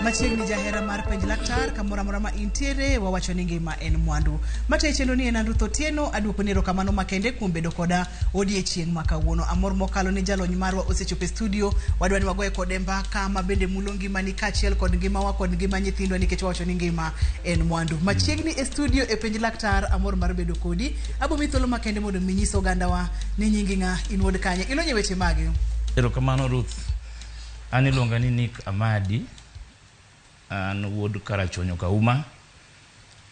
Machiegni jahera mar Penj Laktar, kamoro amora ma intiere, wawacho ni ngima en mwandu. Matayo chenro ni en an Ruth Otieno, aduoko ni erokamano makende kuom bedo koda odiechieng' ma kawuono. Amor mokalo ni jalony marwa osechopo e studio, wadwa ni wagoye kode mbaka ma bende mulo ngimani kaachiel kod ngimawa kod ngima nyithindwa nikech wawacho ni ngima en mwandu. Machiegni e studio e Penj Laktar, amor mar bedo kodi. Abo miyi thuolo makende mondo mi inyis ogandawa ni nyingi ng'a, in wuod kanye, ilony e weche mage? Erokamano Ruth. An iluonga ni Nick Amadi. An wuod Karachuonyo Kauma.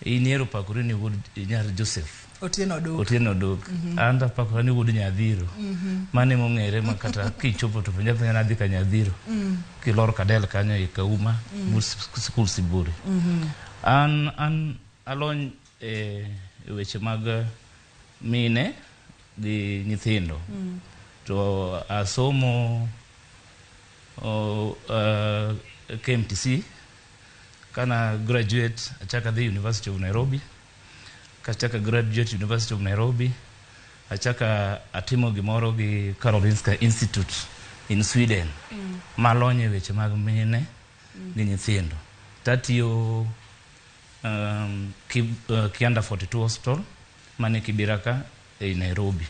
In ihero pakori ni wuod nyar Joseph. Otieno Odok. Otieno Odok. An to apakora ni wuod Nyadhiro. Mano ema ong'ere ma kata kichopo to penja penja nadhi ka Nyadhiro. Kilor Kadel kanyo e Kauma, but sikul Siburi. An alony e weche mag mine gi nyithindo. To asomo KMTC kana graduate achaka dhi University of Nairobi. Kachaka graduate University of Nairobi, achaka atimo gimoro gi Karolinska Institute in Sweden. Malony e weche mag mine gi nyithindo. Tatiyo Kianda 42 Hospital mane Kibera ka ei Nairobi.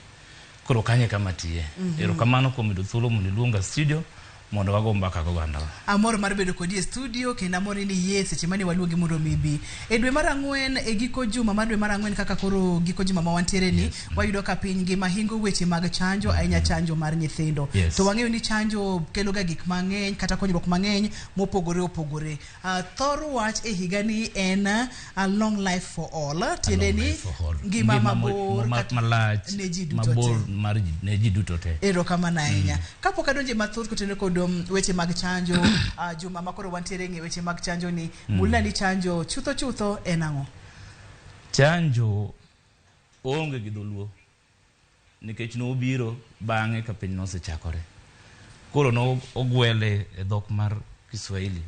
Koro kanyo e kama atiye. Erokamano kuom yudo thuolo mondo iluonga studio mondo wago mbaka gi ogandawa. Amor mar bedo kodi e studio kendo amor ni iyie seche mane waluongi mondo mi ibi. E dwe mar ang'wen, e giko juma mar dwe mar ang'wen kaka koro giko juma ma wantiere ni, wayudo ka piny ngima hingo weche mag chanjo, ahinya chanjo mar nyithindo. To wang'eyo ni chanjo kelo ga gik mang'eny kata konyruok mang'eny mopogore opogore. Thor wach e higa ni en a long life for all. Tiende ni ngima mabor malach ne ji duto mabor mar ne ji duto te. Erokamano ahinya. Kapok adonje mathoth kotenore kod weche mag chanjo, juma ma koro wantiere ng'e weche mag chanjo ni, mulna ni chanjo chutho chutho en ang'o? Chanjo onge gi dholuo nikech nobiro bang'e ka piny nosechakore. Koro no ogwele e dhok mar Kiswahili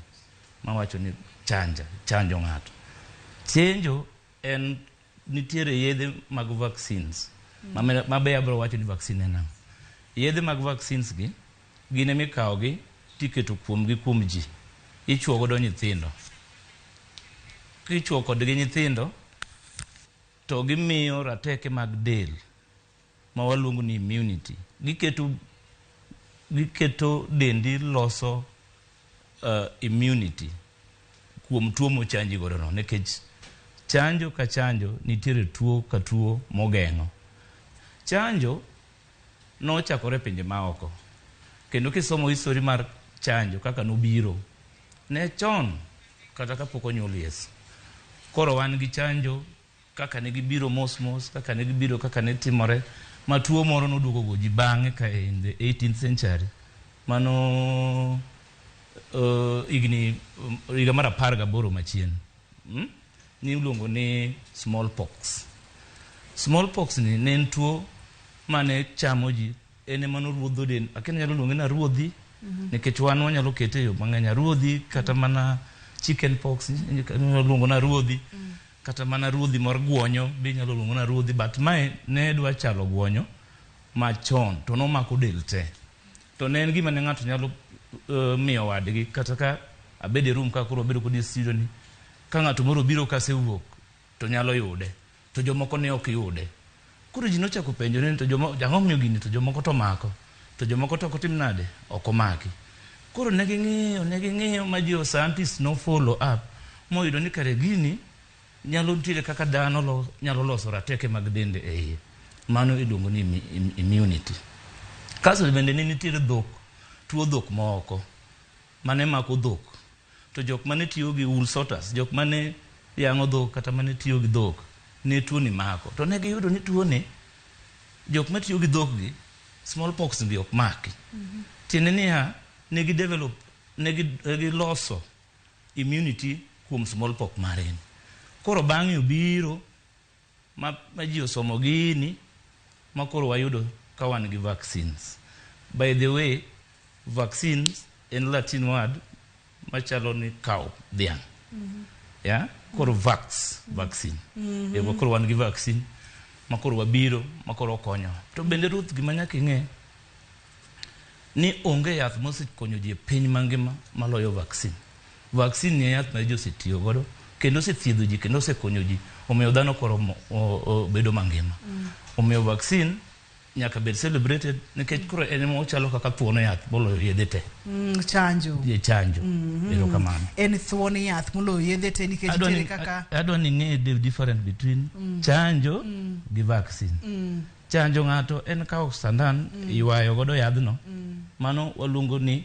mawacho ni chanja, chanjo ng'ato. Chenjo en nitiere yedhe mag vaccines ma be abiro wacho ni vaccine en ang'o. Yedhe mag vaccines gi gin ema ikawogi tiketo kuomgi kuom ji. Ichuo godo nyithindo. Kichuo kodgi nyithindo to gimiyo rateke mag del ma waluongo ni immunity. Giketo dendi loso immunity kuom tuo mochanji godo no nikech chanjo ka chanjo nitiere tuo ka tuo mogeng'o. Chanjo nochakore e pinje maoko kendo kisomo history mar chanjo kaka nobiro ne chon kata kapok onyuol Yesu. Koro wan gi chanjo kaka ne gibiro mos mos, kaka ne gibiro, kaka ne timore, ma tuo moro noduogo go ji bang'e ka in the 18th century. Mano higni higa mar 18 machien. Niluongo ni smallpox. Smallpox ni ne en tuo mane chamo ji, en ema noruodho del. Akia ni nyalo luonge ni aruodhi, nikech wan wanyalo kete e yo mang'eny. Aruodhi kata mana chicken pox inyalo luongo ni aruodhi. Kata mana ruodhi mar gwonyo be inyalo luongo ni aruodhi, but mae ne dwa chalo gwonyo machon to nomako del te. To ne en gima ne ng'ato nyalo miyo wadgi kata ka abedo e room ka koro wabedo kodi e studio ni ka ng'ato moro obiro kasewuok to nyalo yude to jomoko ne ok yude. Koro ji nochako penjore ni to joma ang'o momiyo gini to jomoko to omako to jomoko to ok otim nade ok omaki. Koro ne ging'iyo ne ging'iyo ma jo scientist no follow up moyudo ni kare gini nyalo nitiere kaka dhano nyalo loso rateke mag dende e iye. Mano iluongo ni immunity. Kasto bende ne nitiere dhok, tuo dhok moko mane mako dhok. To jok mane tiyo gi wool sorters, jok mane yang'o dhok kata mane tiyo gi dhok, ne tuo ni mako. To ne giyudo ni tuo ni, jok matiyo gi dhok gi, smallpox gi ok maki. Tiende niya, ne gi develop, ne giloso immunity kuom smallpox mareni. Koro bang'e obiro ma ji osomo gini ma koro wayudo ka wan gi vaccines. By the way, vaccines en Latin word machalo ni kawo dhiang'. Yeah? Koro vax, vaccine. Koro wan gi vaccine ma koro wabiro ma koro okonyo. To bende Ruth gima nyaka ing'e ni onge yath mosekonyo ji e piny mangima maloyo vaccine. Vaccine ni e yath ma ji osetiyo godo kendo osethiedho ji kendo osekonyo ji omiyo dhano koro bedo mangima. Omiyo vaccine nyaka bed celebrated nikech koro en ema ochalo kaka thuon yath moloyo yedhe te. Chanjo. E chanjo. Erokamano. En thuon yath moloyo yedhe te nikech nitiere kaka Adwa ni ing'e the difference between chanjo gi vaccine. Chanjo ng'ato en kawo sandan ywayo godo yadhno. Mano waluongo ni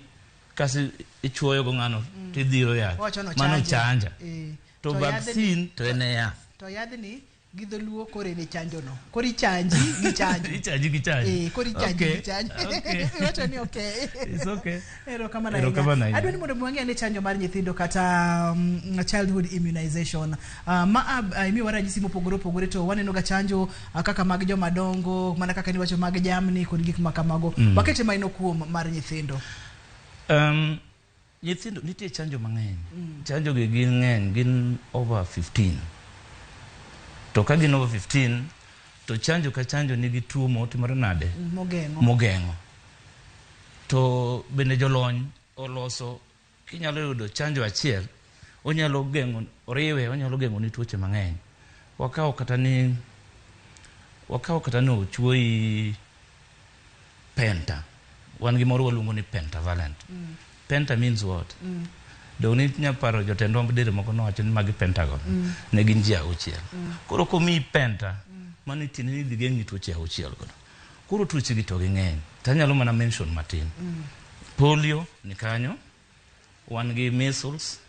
kasi ichuoyo go ng'ano tidhiro yath. Mano chanja. To vaccine to en e yath. To yadhni gi dholuo koro en e chanjo no. Koro ichanji gi chanjo. Ichanji gi chanjo. Koro ichanji gi chanjo. Iwacho ni okay. It's okay. Erokamano ahinya. Adwa ni mondo mi wang'e ane chanjo mar nyithindo kata childhood immunization. Ma imiyowa ranyisi mopogore opogore to waneno ga chanjo kaka mag joma dongo, mana kaka niwacho mag jamni kod gik ma kamago. Wakete maino kuom mar nyithindo. Nyithindo nitie chanjo mang'eny. Chanjo gi gin ng'eny, gin over 15. To ka gin over 15, to chanjo ka chanjo nigi tuo motimore nade? Mogeng'o. Mogeng'o. To bende jolony oloso kinyalo yudo chanjo achiel, onyalo geng'o, oriwe, onyalo geng'o ni tuoche mang'eny. Wakawo kata ni ochuoyi penta. Wan gi moro waluongo ni pentavalent. Penta means what? Dong ni nya paro jotendwa dere moko nowacho ni magi pentagon. Ne gin ji auchiel. Koro komiyi penta, mano tiende ni idhi geng'ni tuoche auchiel godo. Koro tuoche gi to ging'eny. Tanyalo mana mention matin. Polio ni kanyo, wan gi measles,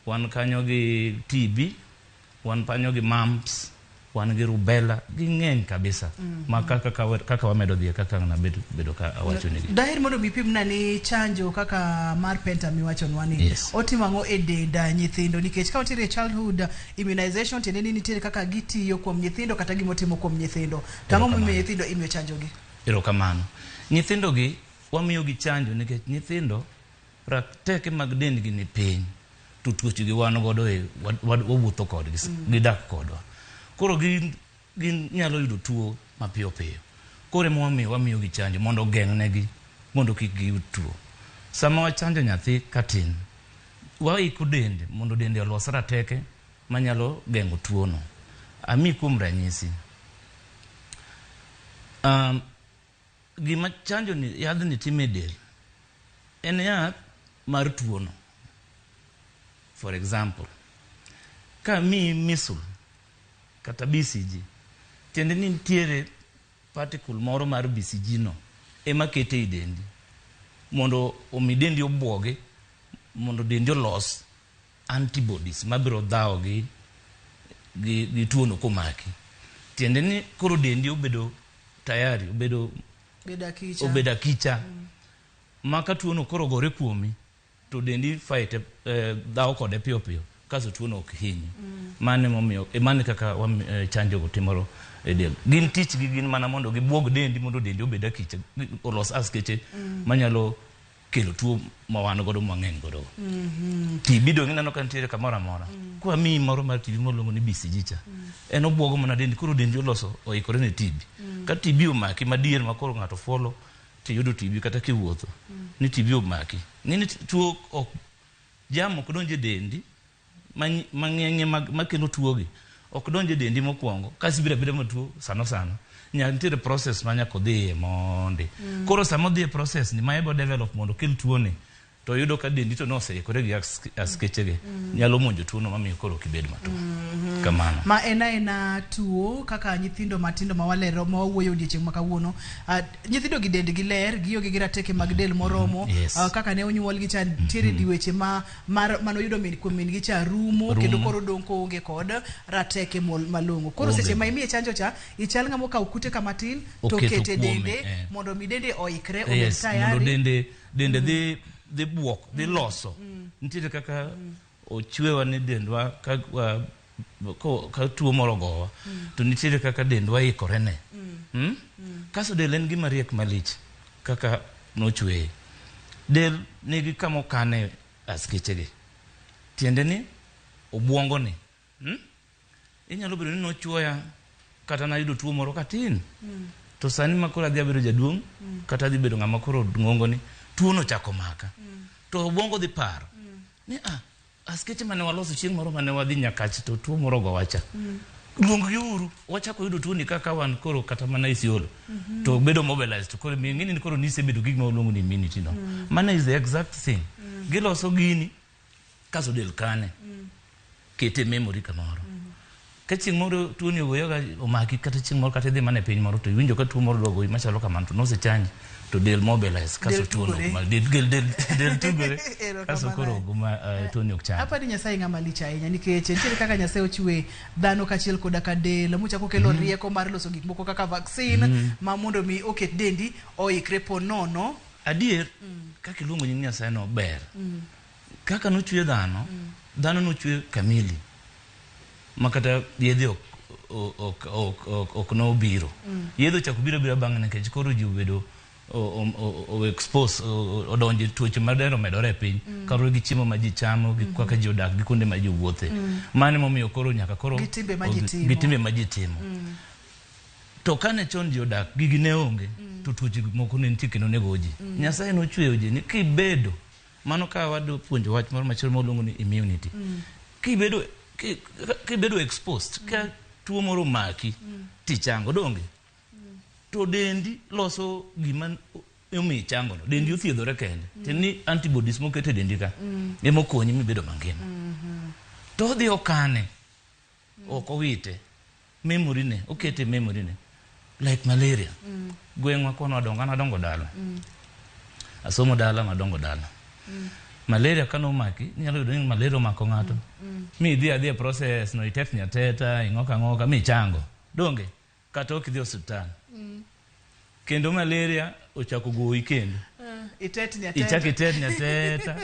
wan kanyo gi TB, wan kanyo gi mumps, wan gi rubella, ging'eny kabisa. Ma kaka wamedo dhi kaka nabedo bedo ka awacho negi. Daher mondo mi pimna ni chanjo kaka mar penta miwachonwa ni otimo ang'o e dend nyithindo, nikech ka wantiere childhood immunization tiende ni nitiere kaka gitiyo kuom nyithindo kata gimotimo kuom nyithindo. To ang'o momiyo nyithindo imiyo chanjo gi? Erokamano. Nyithindo gi wamiyo gi chanjo nikech nyithindo rateke mag dendgi ni piny to tuoche gi wan godo e wawuotho kodgi, gidak kodwa. Koro gin nyalo yudo tuo mapiyo piyo. Koro ema wamiyo wamiyo gi chanjo mondo ogeng'negi mondo kik giyud tuo. Sama wachanjo nyathi katin, waiko dende mondo dende olos rateke manyalo geng'o tuono. Ami kuom ranyisi. Gima chanjo ni yadhni timo e del en yath mar tuono. For example, ka miyi measles kata BCG, tiende ni nitiere particle moro mar BCG no ema kete e dendi mondo omi dendi obuogi, mondo dendi olos antibodies mabiro dhawo gi tuono komaki. Tiende ni koro dendi obedo tayari, obedo akicha. Ma ka tuono koro ogore kuomi, to dendi fight dhawo kode piyo piyo, kasto tuono ok hinyi. Mano emomiyo, mano kaka chanjo go timoro e del. Gin tich gi gin mana mondo gibuog dendi mondo dendi obed akicha, olos askeche manyalo kelo tuo ma wan godo mang'eny godo. TB dong ineno ka nitiere kamoro amora. Kwa miyi moro mar TB moluongo ni BCG cha. En obuogo mana dendi, koro dendi oloso oikore ne TB. Ka TB omaki madier ma koro ng'ato fuolo tiyudo TB kata kiwuotho, ni TB omaki. Ng'eni tuo ok jam ok donj e dendi mang'eng'e makelo tuo gi ok donj e dendi mokwongo kasi biro abira matuo sano sano. Nitiere process ma nyaka odhiye mondi. Koro sama odhi e process ni ma ebo develop mondo okel tuo ni, to yudo ka dendi to noseikore gi askechege. Nyalo monjo tuo no mamiyo koro ok ibed matuo. Kamano. Ma en aena tuo kaka nyithindo matindo ma walero ma wawuoyo odiechieng' ma kawuono. Nyithindo gi dendgi ler, gionge gi rateke mag del moromo. Kaka ne onyuolgi cha nitiere diweche ma mar manoyudo min kuom min gi cha rumo, kendo koro dong' koonge kod rateke malong'o. Koro seche ma imiye chanjo cha, ichal ng'ama okawo kute kama tin to okete dende mondo mi dende oikre, obed tayari. Mondo dende dhi buok, dhi loso. Nitiere kaka ochwewa ni dendwa ka tuo moro ogowa, to nitiere kaka dendwa ikore ne. Kasto del en gima riek malich kaka nochweye. Del nigi kama okane askechege. Tiende ni obuongo ni. Inyalo bedo ni nochwoya kata nayudo tuo moro katin. To sani ma koro adhi abedo jaduong', kata adhi bedo ng'ama koro ng'ongo ni, tuo no chako maka. To obuongo dhi paro ni Askeche mane waloso chieng' moro mane wadhi Nyakach to tuo moro ogowa cha. Luong gi uru, wachako yudo tuo ni kaka wan koro kata mana Isiolo. To bedo mobilized to koro ng'eni ni koro nisebedo gi gima waluongo ni immunity no. Mano is the exact thing. Giloso gini kaso del kane. Kete e memory kamoro. Ka chieng' moro tuo ni ogoyo omaki kata chieng' moro kata idhi mana e piny moro to iwinjo ka tuo moro dwa goyi machalo kamano to nosechanji to del mobilize kaso Del tuo no tugore. del del del, del tugore Erokamano. kaso koro guma tuo ni ok chanji. Apani Nyasaye ng'ama lich ahinya nikech nitiere kaka Nyasaye ochwe dhano kaachiel koda ka del mochako kelo rieko mar loso gik moko kaka vaccine ma mondo mi oket dendi oikre po nono. Adier kaka iluongo nying Nyasaye no ber. Kaka nochwe dhano, dhano nochwe kamili ma kata yedhe ok ok ok ok, ok nobiro. Yedhe ochako biro biro bang'e nikech koro ji obedo o expose odonje tuoche madero omedore e piny kaluwore gi chiemo ma ji chamo gi kaka ji odak gi kuonde ma ji wuothe. Mano emomiyo koro nyaka koro Gi timbe ma ji timo. gi timbe ma ji timo. To kane chon ji odak gigi ne onge to tuoche moko ne nitie kendo nego ji. Nyasaye nochweyo ji ni kibedo mano ka wadwa puonjo wach moro machielo maluongo ni immunity. Kibedo kibedo exposed ka tuo moro omaki tichango donge to dendi loso gima omiyo ichango no dendi othiedhore kende tiende ni antibodies moket e dendi ka ema okonyi mibedo mangima to odhi okane ok owite memory ne okete memory ne like malaria gweng'wa kono wadongo an adongo dala asomo dala madongo dala malaria kane omaki inyalo yudo ni malaria omako ng'ato mi idhi adhi e process no itetni ateta ing'ok ang'oka michango donge kata ok idhi osiptal kendo malaria ochako goyi kendo Itetni ateta. ichako itetni ateta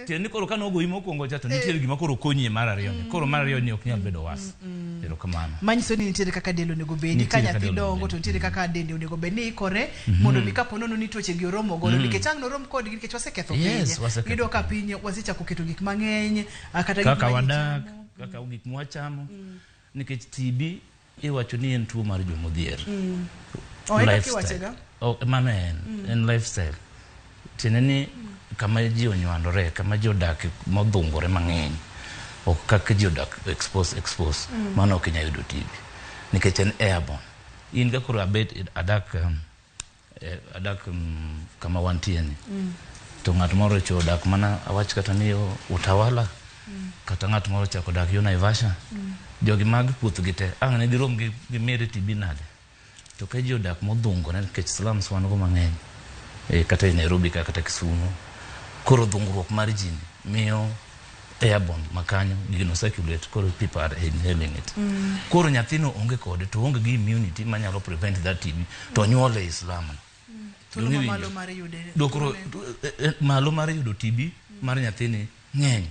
tiende ni koro kane ogoyi mokwongo cha to nitiere gima koro konyi e mar ariyo ni koro mar ariyo ni ok nyal bedo was erokamano Manyiso ni nitiere kaka del onego bedi ka Nitiere kaka nyathi del onego dongo bedi. to nitiere kaka dende onego bed ni ikore mondo mi kapo nono ni tuoche gi oromo godo nikech ang' norom kodgi nikech waseketho Yes, piny waseketho iyudo ka piny wasechako keto gik mang'eny kata gik kaka ma ji wadak chamo. kaka gik mwachamo nikech TB iwacho ni en tuo mar jomodhier Oh, en kaka Lifestyle. iwachega? Oh, mano en en lifestyle tiende ni kama ji onywandore kama ji odak modhungore mang'eny ok kaka ji odak expose expose mano ok inyal yudo TB nikech en airborne in ka koro abet adak adak kama wantie ni to ng'at moro cho odak mana awach kata ni yo Utawala kata ng'at moro ochako odak yo Naivasha jogi mag puothgi te ang' ne girom gi gimire TB nade to ka ji odak modhungore nikech slums wan go mang'eny kata e Nairobi ka kata Kisumu koro dhungruok mar ji ni miyo airborne makanyo gino circulate koro people are inhaling it koro nyathino onge kode to onge gi immunity manyalo prevent that TB to onyuole e slum no Thuolo Donge mamalo iwinjo? mar yude Do koro malo mar yudo TB mar nyathini ng'eny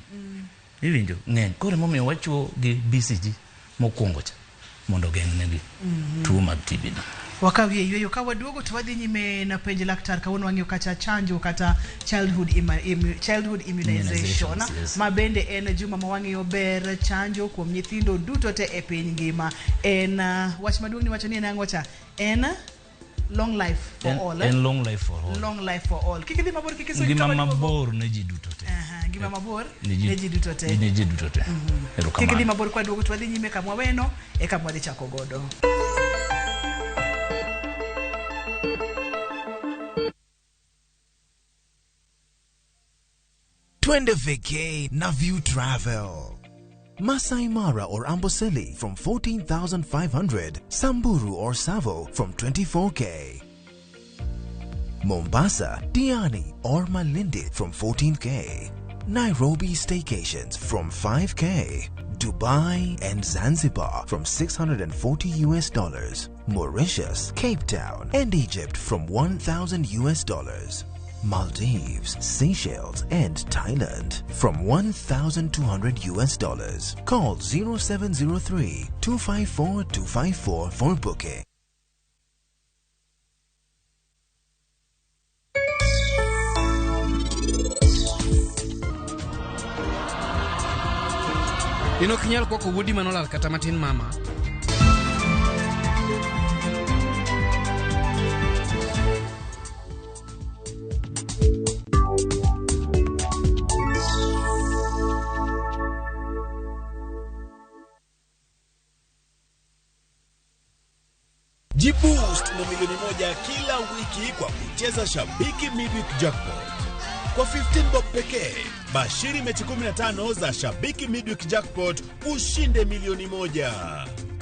iwinjo ng'eny koro emomiyo wachuo gi BCG mokwongo cha mondo ogeng'negi tuo mag TB no wakawie yweyo ka waduogo to wadhi nyime na penj laktar kawuono wang'iyo kacha chanjo kata childhood immunization Immunizations, yes. ma bende en juma ma wang'iyo ber chanjo kuom nyithindo duto te e piny ngima en wach maduong' ni wacho ni en ang'o cha en long life for all eh? En long life for all long life for all kik idhi mabor kik isuj ngima ka waduogo. mabor ne ji duto te Aha, ngima mabor Ne ji- ne ji duto te ne ji duto te kik idhi erokamano mabor kwaduogo to wadhi nyime kama waweno e kama wadhi chako godo Twende vacay na View Travel. Masai Mara or Amboseli from 14,500, Samburu or Tsavo from 24K. Mombasa, Diani or Malindi from 14K. Nairobi staycations from 5K. Dubai and Zanzibar from $640 US dollars. Mauritius, Cape Town and Egypt from $1,000 US dollars. Maldives, Seychelles and Thailand from $1,200 US dollars. Call 0703 254 254 for booking. In ok inyal kwako wuodi manolal kata matin mama. Jiboost na 1 milioni kila wiki kwa kucheza Shabiki Midweek Jackpot. Kwa 15 bob pekee, bashiri mechi 15 za Shabiki Midweek Jackpot ushinde 1 milioni.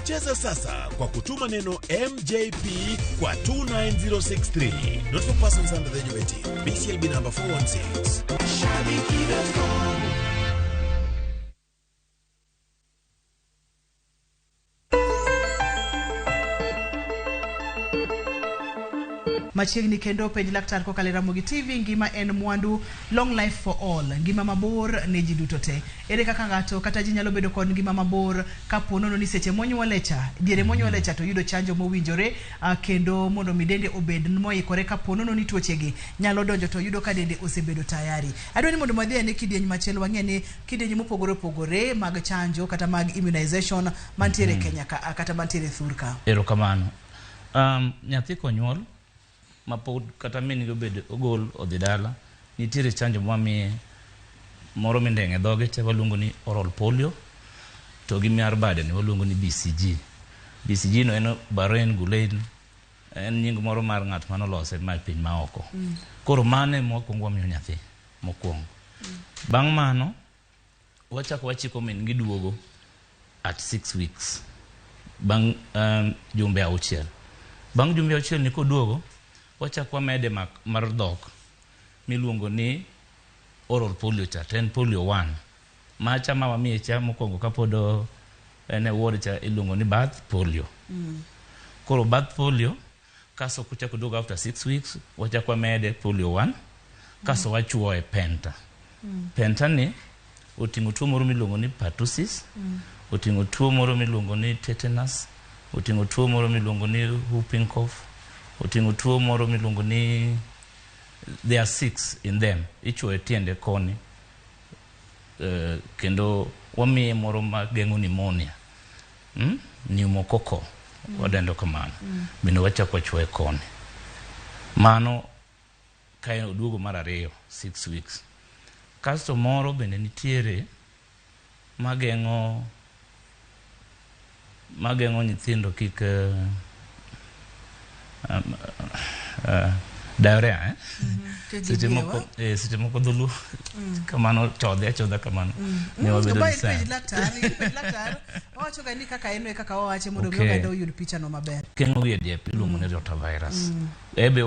Cheza sasa kwa kutuma neno MJP kwa 29063. Not for persons under the age of 18. BCLB number 416. Shabiki.com. Machiegni kendo penj laktar kokalo e Ramogi TV. Ngima en mwandu, long life for all, ngima mabor ne ji duto te. Ere kaka ng'ato kata ji nyalo bedo kod ngima mabor kapo nono ni seche monyuole cha, diere monyuole cha to yudo chanjo mowinjore, kendo mondo mi dende obed moikore kapo nono ni tuochegi nyalo donjo to yudo ka dende osebedo tayari. Adwa ni mondo wadhi ane kidieny machielo, wang'e ni kidieny mopogore opogore mag chanjo kata mag immunization mantiere Kenya ka, kata mantiere thur ka. Erokamano. Nyathi konyuol mapod kata min gi obed ogol odhi dala, nitiere chanjo mwamiye moro mindeng'e dhoge cha waluongo ni oral polio, to gi mar bade ni waluongo ni BCG. BCG no en Bahrain Gulen, en nying moro mar ng'at manolose ma e piny maoko. Koro mano ema wakwongo wamiyo nyathi mokwongo. Bang' mano wachako wachiko min gi duogo at 6 weeks, bang' jumbe 6. Bang' jumbe 6 ni koduogo, wachako wamede mar dhok miluongo ni oral polio cha, to en polio 1. Macha ma wamiye cha mokwongo kapod en e ward cha iluongo ni birth polio. Koro birth polio kaso kochako duogo after 6 weeks, wachako wamede polio 1, kaso wachuoye penta. Penta ni oting'o tuo moro miluongo ni pertussis, oting'o tuo moro miluongo ni tetanus, oting'o tuo moro miluongo ni whooping cough, oting'o tuo moro miluongo ni, there are six in them. Ichuoyo tiende koni, kendo wamiye moro ma geng'o pneumonia, Pneumococcal wadendo kamano. Bende wachako wachuoye koni. Mano ka en oduogo mar ariyo 6 weeks. Kasto moro bende nitiere mageng'o nyithindo kik diarrhea, eh? Seche moko seche moko dholuo kamano chodhe achodha kamano ne wabedo Ba gi penj science. Laktar, penj laktar. Owacho ga ni kaka en e kaka owache mondo mi oganda oyud picha no maber. Geng'o wiye diep iluongo ni rotavirus. Ebe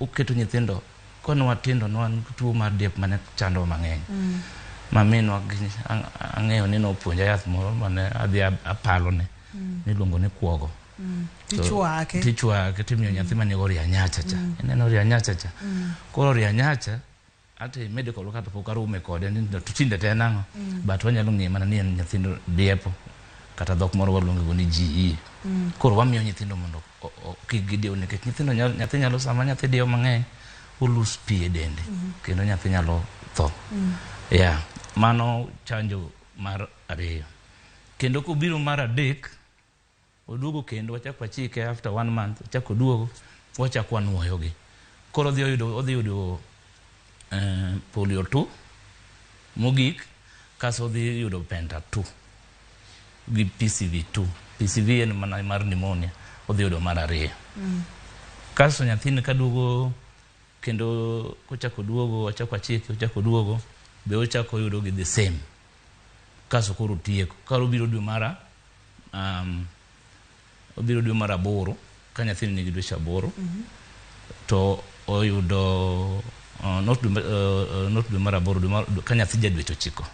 oketo nyithindo kane watindo ne wan gi tuo mar diep mane chandowa mang'eny. Ma minwa ang'eyo ni nopuonja yath moro mane adhi apalone miluongo ni kuogo. Tichwake. Tichwake timiyo nyathi manigo rianyacha cha. Ineno rianyacha cha. Koro rianyacha ate medical kata pok arume kode ni to tinde te en ang'o. But wanyalo ng'eyo mana ni en nyithindo diepo kata dhok moro waluongo go ni GE. Koro wamiyo nyithindo mondo kik gidiew nikech nyithindo nyalo, nyathi nyalo sama nyathi diewo mang'eny olose pi e dende kendo nyathi nyalo tho. Yeah, mano chanjo mar ariyo. Kendo kobiro mar adek, oduogo kendo wachako wachike after one month, ochako oduogo, wachako wanuoyogi. Koro odhi yudo polio 2 mogik, kaso odhi yudo penta 2 gi PCV 2. PCV en mana mar pneumonia, odhi yudo mar ariyo. Kasto nyathini kaduogo kendo kochako duogo, wachako wachike, ochako duogo, be ochako oyudo gi the same. Kasto koro tieko. Koro obiro dwe mar obiro dwe mar aboro ka nyathini nigi dweche 8 to oyudo not dwe, not dwe mar aboro, dwe mar, ka nyathi ja dweche 9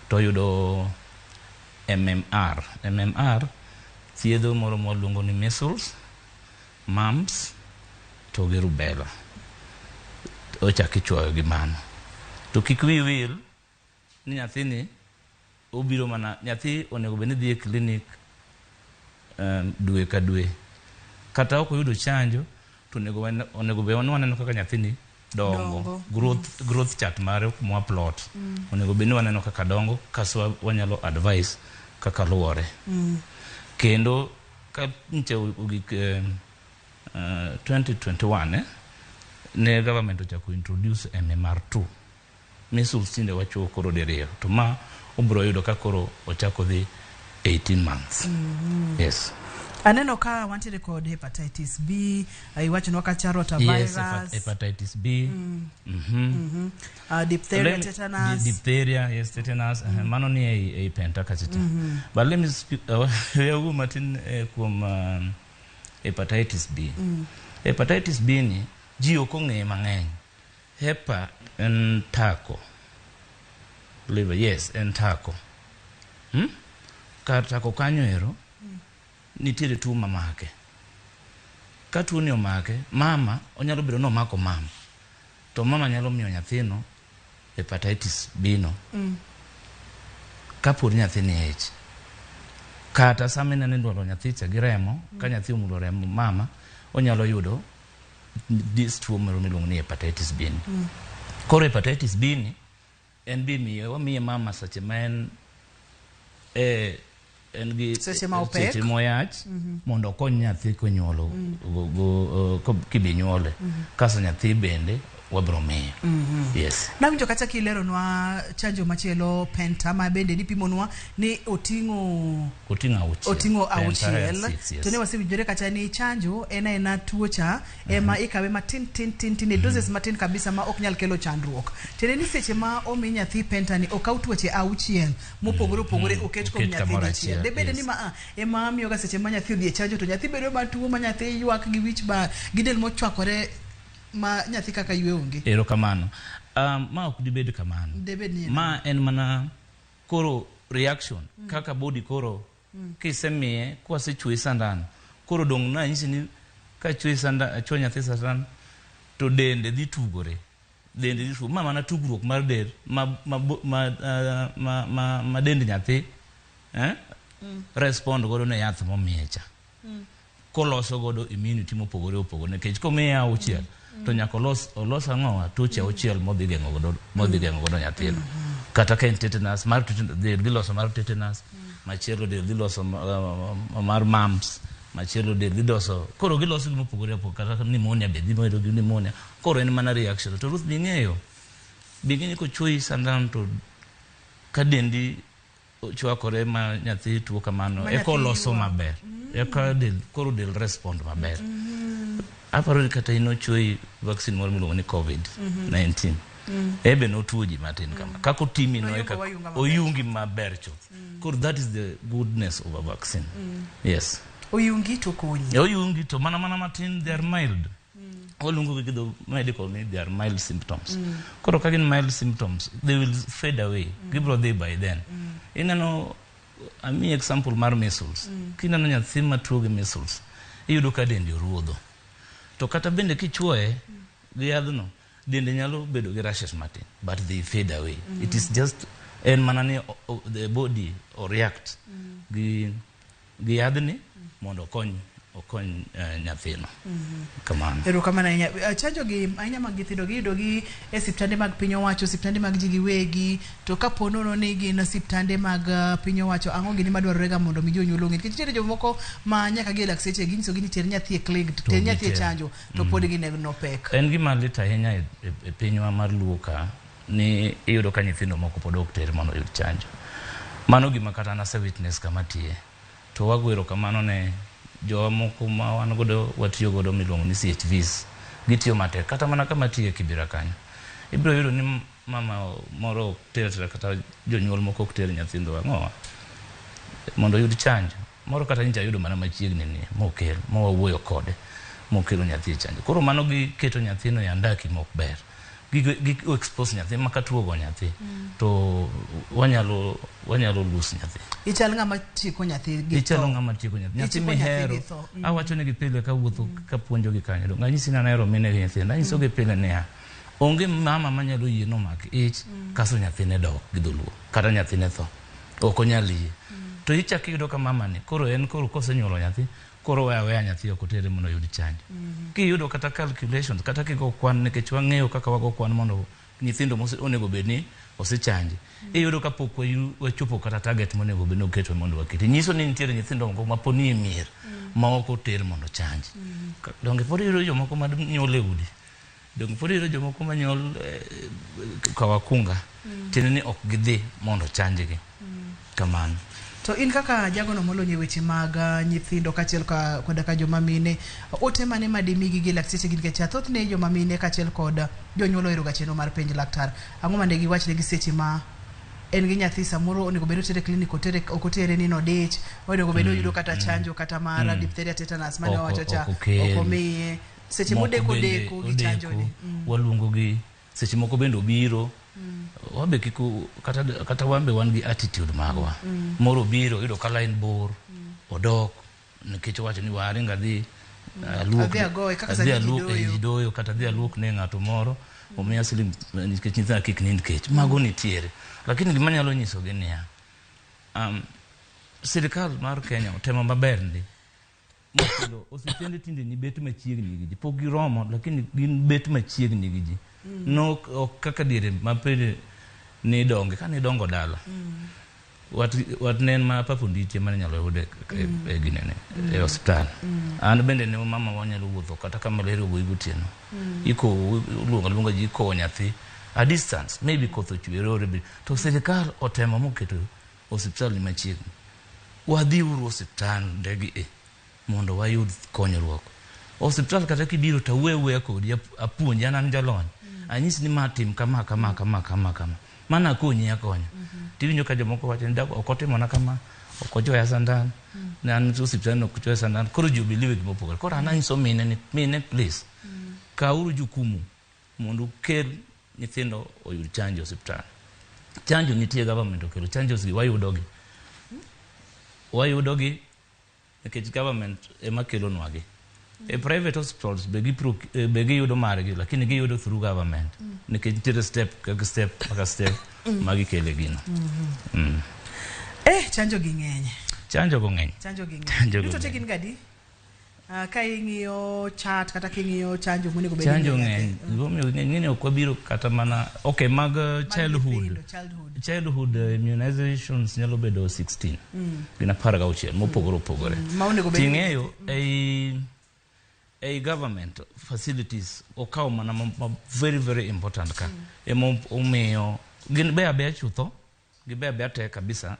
to oyudo MMR. MMR thiedho moro mwaluongo ni measles, mumps to gi rubella. Ochak ichuoyo gi mano. To kik wiyi wil ni nyathini obiro mana nyathi onego bed ni dhi e klinik dwe ka dwe. Kata ok oyudo chanjo to onego bed ni waneno kaka nyathini dongo. Dongo. Growth chart mare mwa plot. Onego bed ni waneno kaka dongo kaso wanyalo advice kaka luwore. Kendo ka nche ogik 2021 ne government ochako introduce MMR2. Measles tinde wachuo koro diriyo to ma obiro yudo ka koro ochako dhi 18 months. Yes. Aneno ka wantiere kod hepatitis B, iwachonwa kacha rotavirus. Yes, hepatitis B. Diphtheria, tetanus. Diphtheria, yes, tetanus. Mano ni ei penta kacha cha. But let me speak we matin kuom hepatitis B. Hepatitis B ni ji ok ong'eye mang'eny. Hepa en tako. Liver, yes, en tako. Kar tako kanyo ero, nitiere tuo mamake. Ka tuo ni omake, mama, onyalo bedo ni omako mama. To mama nyalo miyo nyathino hepatitis B no. Kapod nyathi ni e ich. Kata sama ineno idwalo nyathi cha gi remo, ka nyathi omulo remo mama, onyalo yudo this tuo moro miluongo ni hepatitis B ni. Koro hepatitis B ni, en be imiye, wamiye mama seche ma en en gi Seche ma opek. Seche moyach, mondo okony nyathi konyuolo, kibi nyuole. Kasto nyathi bende wabro miyo. Yes. Nawinjo kacha kileronwa chanjo machielo penta ma bende nipimonwa ni oting'o Oting'o auchiel. Oting'o Penta auchiel. six, yes. To ne wasewinjore kacha ni chanjo en aena tuo cha ema ikawe matin tin tin tin e doses matin kabisa ma ok nyal kelo chandruok. Tiende ni seche ma omi nyathi penta ni okaw tuoche auchiel mopogore opogore oket kuom Oket nyathi kamoro dichiel. achiel, Debede yes. ni ma ema miyoga seche ma nyathi odhi e chanjo to nyathi bedo matuo ma nyathi ywak gi wich bar gi del mochwakore ma nyathi kaka ywe onge. Erokamano. Ma ok dibed kamano. Debed ni en Ma en mana koro reaction kaka body koro kisemiye kwasechwoyi sandan koro dong' nanyisi ni ka chwoyi sandan chwo nyathi sandan to dende dhi tugore. Dende dhi tugo. Ma mana tugruok mar del ma dend nyathi respond godo ne yath momiye cha. Koloso godo immunity mopogore opogore nikech komiye auchiel to nyaka olos ang'owa tuoche auchiel modhi geng'o godo modhi geng'o godo nyathino. Kata ka en tetanus mar tetanus del dhi loso mar tetanus, machielo del dhi loso mar mumps, machielo del dhi loso koro giloso gi mopogore opogore kata pneumonia be dhi bedo gi pneumonia. Koro en mana reaction. To Ruth bing'eyo ni kochuoyi sandan to ka dendi ochwakore ma nyathi tuo kamano Ma eka nyathi oloso ywak. maber. Eka del koro del respond maber. Aparo ni kata in ochuoyi vaccine moro miluongo ni COVID-19. Ebe notuo ji matin kama. Kaka otimi no Noyungo eka wayunga maber. oyungi maber chuth. Koro that is the goodness of a vaccine. Yes. Oyungi to konyi. Oyungi to mana matin, they are mild. Waluongo gi dho medical ni they are mild symptoms. Koro ka gin mild symptoms, they will fade away. Gibro dhi by then. Ineno, amiyi example mar measles. Kineno nyathi matuo gi measles, iyudo ka dende oruodho. To kata bende kichuoye gi yadhno, dende nyalo bedo gi rashes matin, but they fade away. It is just en mana ni the body o react gi yadhni mondo okony nyathino. Kamano. Erokamano ahinya. Chanjo gi ahinya mag nyithindo giyudo gi e siptande mag piny owacho, siptande mag ji giwegi, to kapo nono ni gin siptande mag piny owacho, ang'o gini madwarore ga mondo mi jonyuol ong'e? Nikech nitiere jomoko ma nyaka gi e lakseche ginyisogi ni ter nyathi e clinic, ter nyathi e chanjo, to pod gineno pek. En gima lit ahinya e pinywa mar Luo ka ni iyudo ka nyithindo moko pod ok ter mondo oyud chanjo. Mano gima kata an ase witness kama tiye. To wago erokamano ne jowa moko ma wan godo watiyo godo miluongo ni CHVs. Gitiyo matek kata mana kama tiye Kibera kanyo. Ibiro yudo ni mama moro ok ter atera kata jonyuol moko ok ter nyithindo ang'owa mondo oyud chanjo. Moro kata nyicha ayudo mana machiegni ni mokel, mowawuoyo kode, mokelo nyathi e chanjo. Koro mano giketo nyathino e andaki mok ber. Gi expose nyathi ma ka tuo go nyathi to wanyalo lose nyathi. Ichal ng'ama tieko nyathi gi Ichalo tho. ng'ama tieko nyathi. Nyathi Ichiko nyathi mihero. gi tho. Awacho negi pile kawuotho kapuonjogi kanyo. Donge anyisi ni an ahero mine gi nyithindo. Anyisogi pile niya, onge mama manyalo yie nomak ich kasto nyathine dok gi dholuo kata nyathine tho. Ok onyal yie. To ichako iyudo ka mama ni koro en koro kosenyuolo nyathi koro weya aweya nyathi ok otere mondo oyud chanjo. Kiyudo kata calculations kata kigo kwan nikech wang'eyo kaka wago kwan mondo nyithindo onego bed ni osechanji. Iyudo ka pok wachopo kata target monego bed ni oketwa mondo waketi. Nyiso ni nitiere nyithindo moko ma pod nie mier ma ok oter mondo ochanji. Donge pod iyudo jomoko ma nyuol e udi. Donge pod iyudo jomoko ma nyuol kawakunga. Tiende ni ok gidhi mondo ochanjgi. Kamano. To in kaka jagono molony e weche mag nyithindo kaachiel koda ka joma mine, ote mane madimigi gi lakteche gi nikech thothne joma mine kaachiel kod jonyuol ohero ga chenro mar penj laktar. Ang'o mane giwachnegi seche ma en gi nyathi samoro onego bed otere klinik otere ok otere ni nodich onego bed oyudo kata chanjo kata mar diphtheria tetanus mane wawacho cha ok omiye seche modeko deko gi chanjo ni. Waluongo gi seche moko bende obiro wabe kik kata wan be wan gi attitude magwa. Moro obiro oyudo ka line bor odok nikech owacho ni waringo adhi aluok adhi aluok e ji doyo kata adhi aluok ne ng'ato moro omiya siling nikech nyithinda kik nind kech. Mago nitiere. Lakini gima anyalo nyisogi niya, sirikal mar Kenya otemo maber ndi mokelo osiptende tinde ni bet machiegni gi ji pok giromo lakini gin bet machiegni gi ji. No ok kaka diere ma pile nidonge ka nidongo dala. Wat ne en ma Papa Onditi ema ne nyalo yude e ginene e osiptal. An bende ne mama wa nyalo wuotho kata ka malaria ogoyi gotieno. Ikowo iluongo aluonga ji ikowo nyathi a distance maybe koth ochwe rore be. To sirikal otemo moketo osiptal ni machiegni. Wadhi uru osiptal ndegi e mondo wayud konyruok. Osiptal kata kibiro to awuoyo awuoya kodi apuonji an an jalony. Anyisi ni ma tim kama kama kama kama kama. Mana akonyi akonya. Tiwinjo ka jomoko wacho ni ok otimona kama, ok ochuoya sandan. Ne an osiptal no ok ochuoya sandan. Koro ji obelieve gima opogore. Koro an anyiso mine ni mine please kawuru jukumu mondo ukel nyithindo oyud chanjo e osiptal. Chanjo nitie government okelo chanjos gi wayudogi. Wayudogi nikech government ema kelonwagi. E private hospitals be be giyudo margi lakini giyudo through government nikech nitiere step kaka step kaka step ma gikele gino. Chanjo gi ng'eny. Chanjo go ng'eny. Chanjo gi ng'eny. Duto te gin gadi? Ka ing'iyo chat kata king'iyo chanjo monego bed ni Chanjo ng'eny. Gimomiyo ng'eny ok wabiro kata mana okay mag childhood. Childhood immunizations nyalo bedo 16. Gin 16 mopogore opogore. Ma onego bed ni Ting'eyo ei government facilities okawo mana ma very very important ka. Ema omiyo gin beya beya chutho, gibeya beya te kabisa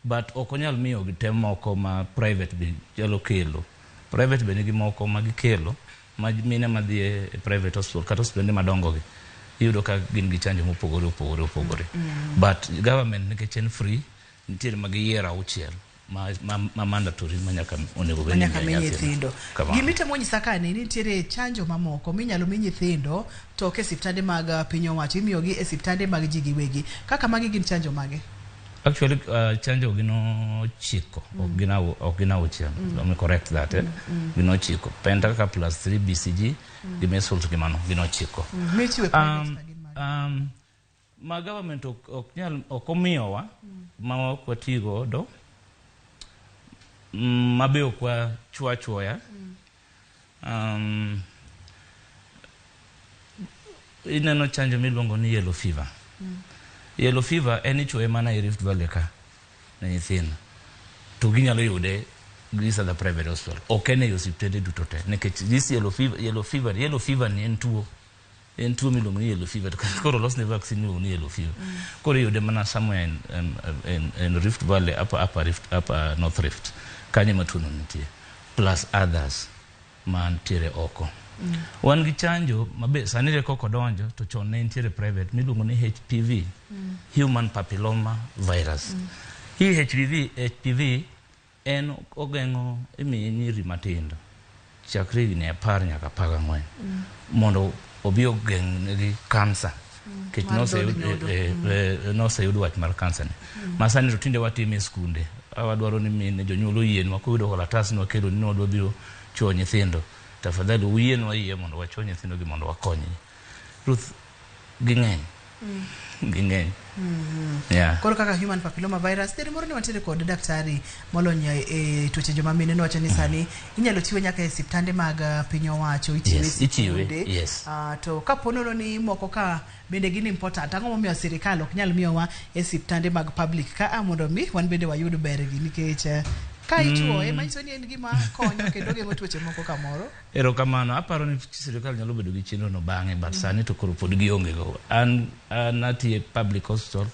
but ok onyal miyo gi tem moko ma private be nyalo kelo. Private be nigi moko ma gikelo ma mine madhi e private hospital kata osiptende madongo gi iyudo ka gin gi chanjo mopogore opogore opogore. But government nikech en free nitiere ma giyiero auchiel ma mandatory ma nyaka onego bed ni manyaka mi imiyo nyithindo. Kamano. Gimitemo nyisa ka ni nitiere chanjo mamoko minyalo mi nyithindo to ok e siptande mag piny owacho imiyogi e siptande mag ji giwegi. Kaka magi gin chanjo mage? Actually, chanjo gin ochiko, ok gin auchiel. Let me correct that. Gin ochiko. Penta kaka plus 3 BCG, gi measles gi mano, gin ochiko. Michiwe private ka gin mage? Ma government ok nyal ok omiyowa ma ok wati godo ma be ok wachwo achwoya. Ineno chanjo miluongo ni yellow fever. Yellow fever en ichuoye mana e Rift Valley ka ne nyithindo. To ginyalo yude these are the private hospital. Ok en e osiptende duto te nikech this yellow fever, yellow fever, yellow fever ni en tuo. En tuo miluongo ni yellow fever. To koro olosne vaccine miluongo ni yellow fever. Koro iyude mana somewhere in Rift Valley, upper Rift, upper North Rift. Kanyo ema tuono nitie. Plus others mantiere oko. Wan gi chanjo mabe sani reko ok odonjo to chon ne nitiere private miluongo ni HPV, Human Papilloma Virus. Hii HPV en ogeng'o imiye nyiri matindo chakre higni 10 nyaka 14 mondo obi ogeng'negi kansa. Nikech noseyud wach mar kansa ni. Ma sani to tinde watime e skunde. Wadwaro ni mine jonyuol oyienwa koyudo kalatas ni wakelo ni wadwa biro chuo nyithindo. Tafadhali uyienwa yie mondo wachuo nyithindo gi mondo wakonygi. Ruth, ging'eny. Ging'eny. Yeah. Koro kaka human papilloma virus, diere moro ne wantiere kod daktari molony e tuoche joma mine nowacho ni sani inyalo chiwe nyaka e siptande mag piny owacho, ichiwe Yes, ichiwe, sikunde. yes. To kapo nono ni moko ka bende gin important, ang'o momiyo sirikal ok nyal miyowa e siptande mag public ka mondo mi wan bende wayud bergi nikech Ka ichuoye, manyiso ni en gima konyo kendo geng'o tuoche moko kamoro. Erokamano, aparo ni sirikal nyalo bedo gi chenro no bang'e, but sani to koro pod gionge go. An an atiyo e public hospital,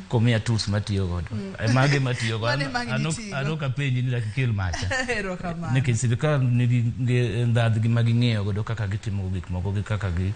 komiya tools matiyo godo. Mage matiyo go. Mane mag An nitigo. an ok apenji ni dak ikel macha. Erokamano. Nikech sirikal nigi ndhadhgi ma ging'iyo godo kaka gitimo gik moko gi kaka gi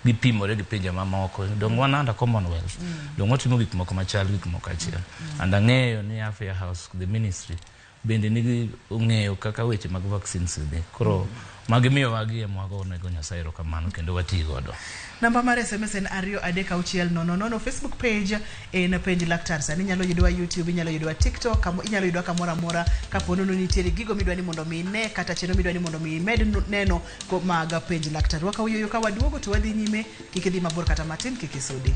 gipimore gi pinje mamoko. Dong wan under Commonwealth. Dong watimo gik moko machal gik moko achiel. And ang'eyo ni Afya House, the ministry, bende nigi ong'eyo kaka weche mag vaccines dhi. Koro magimiyowa gi ema wagonego Nyasaye erokamano kendo wati godo. Namba mar SMS en 23600. Facebook page en Penj Laktar. Sani inyalo yudowa YouTube, inyalo yudowa TikTok, inyalo yudowa kamoro amora kapo nono nitiere gigo midwa ni mondo mi ine kata chenro midwa ni mondo mi imed neno mag Penj Laktar. Wakawo yueyo ka waduogo to wadhi nyime, kik idhi mabor kata matin, kik isudi.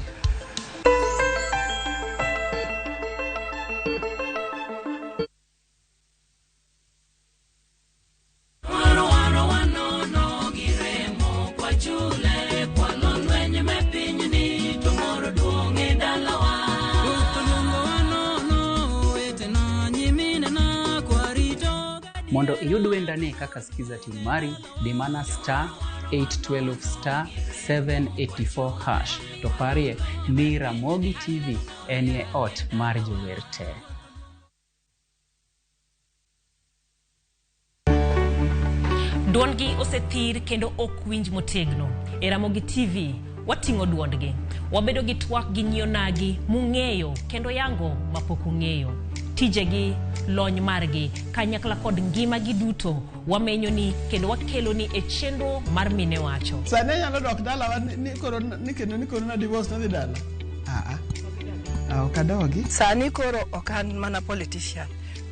Mondo iyud wendani kaka skiza tune mari, di mana star 812 star 784 hash. To parie ni Ramogi TV enie ot mar jower te. Duondgi osethir kendo ok winj motegno. E Ramogi TV, wating'o duondgi. Wabedo gi twak gi nyionagi mung'eyo kendo yango mapok ung'eyo. Tijegi, lony margi, kanyakla kod ngimagi duto wamenyoni kendo wakeloni e chenro mar Mine Wacho. Sani anyalo dok dalawa ni koro ni kendo ni koro na divorce nadhi dala. Ah, ah. Ok adogi. Sani koro ok an mana politician.